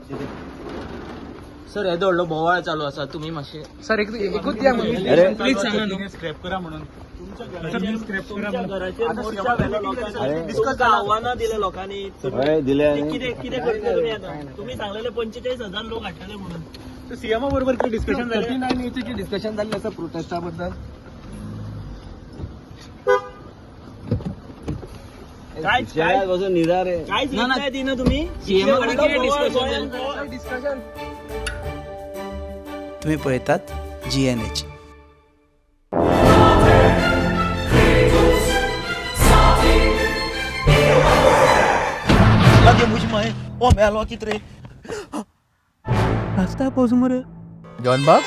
Sir, येदो व्हडलो बोवाळ चालू आसा, तुमी मातशे सर, एक एकूच द्या म्हणून. अरे. प्लीज सांगा न्हू. स्क्रॅप करा म्हणून. तुमच्या घराचेर मोर्चा व्हेलो लोकांनी. अरे. तुमकां आव्हानां दिले लोकांनी. हय, दिले. ते कितें कितें करतले तुमी आतां? तुमी सांगलेले 45,000 लोक हाडटले म्हणून. सीएमओ बरोबर कितें डिस्कशन जालें? 39 एची डिस्कशन जाल्लें आसा प्रोटेस्टा बद्दल. काय काय बसून निदार रे. कांयच ना, ना. रिप्लाय दिना तुमी. CM कडेन कितें discussion गोंयांत जालें? डिस्कशन. तुम्ही पळयतात जीएनएच. जॉन बाब,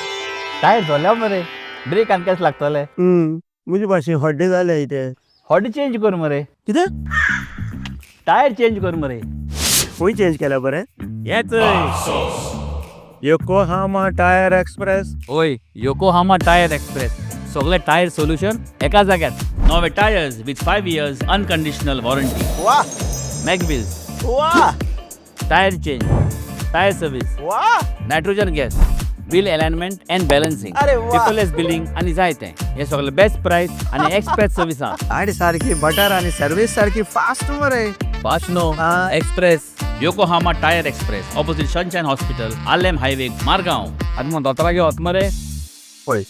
टायर जोल्या मरे, ब्रेक आनी लागतले. म्हजे भाशेन हड्डे जाले ते. हॉट चेंज कर मरे. कितें? टायर चेंज कर मरे. खंय चेंज केल्या बरें? येच. Yokohama tyre express. ओय, योकोहामा टायर एक्सप्रेस. सगळे टायर सोल्युशन एका जाग्यार. नवे tyres with 5 years unconditional warranty. वा. मॅगव्हील्स. वा. Tyre change, tyre service. वा. Nitrogen gas, wheel alignment and balancing. अरे वा. पेपरलेस बिलिंग आणि जाय ते हे सगळे बेस्ट प्राइस आणि एक्सप्रेस सर्विसा. आणि सारखी बटर आणि सर्व्हिस सारखी फास्ट मरे. Fast no, express. Yokohama tyre express, opposite sunshine hospital, Arlem highway, Margao. आता मग दोतोरागे वत मरे. पळय.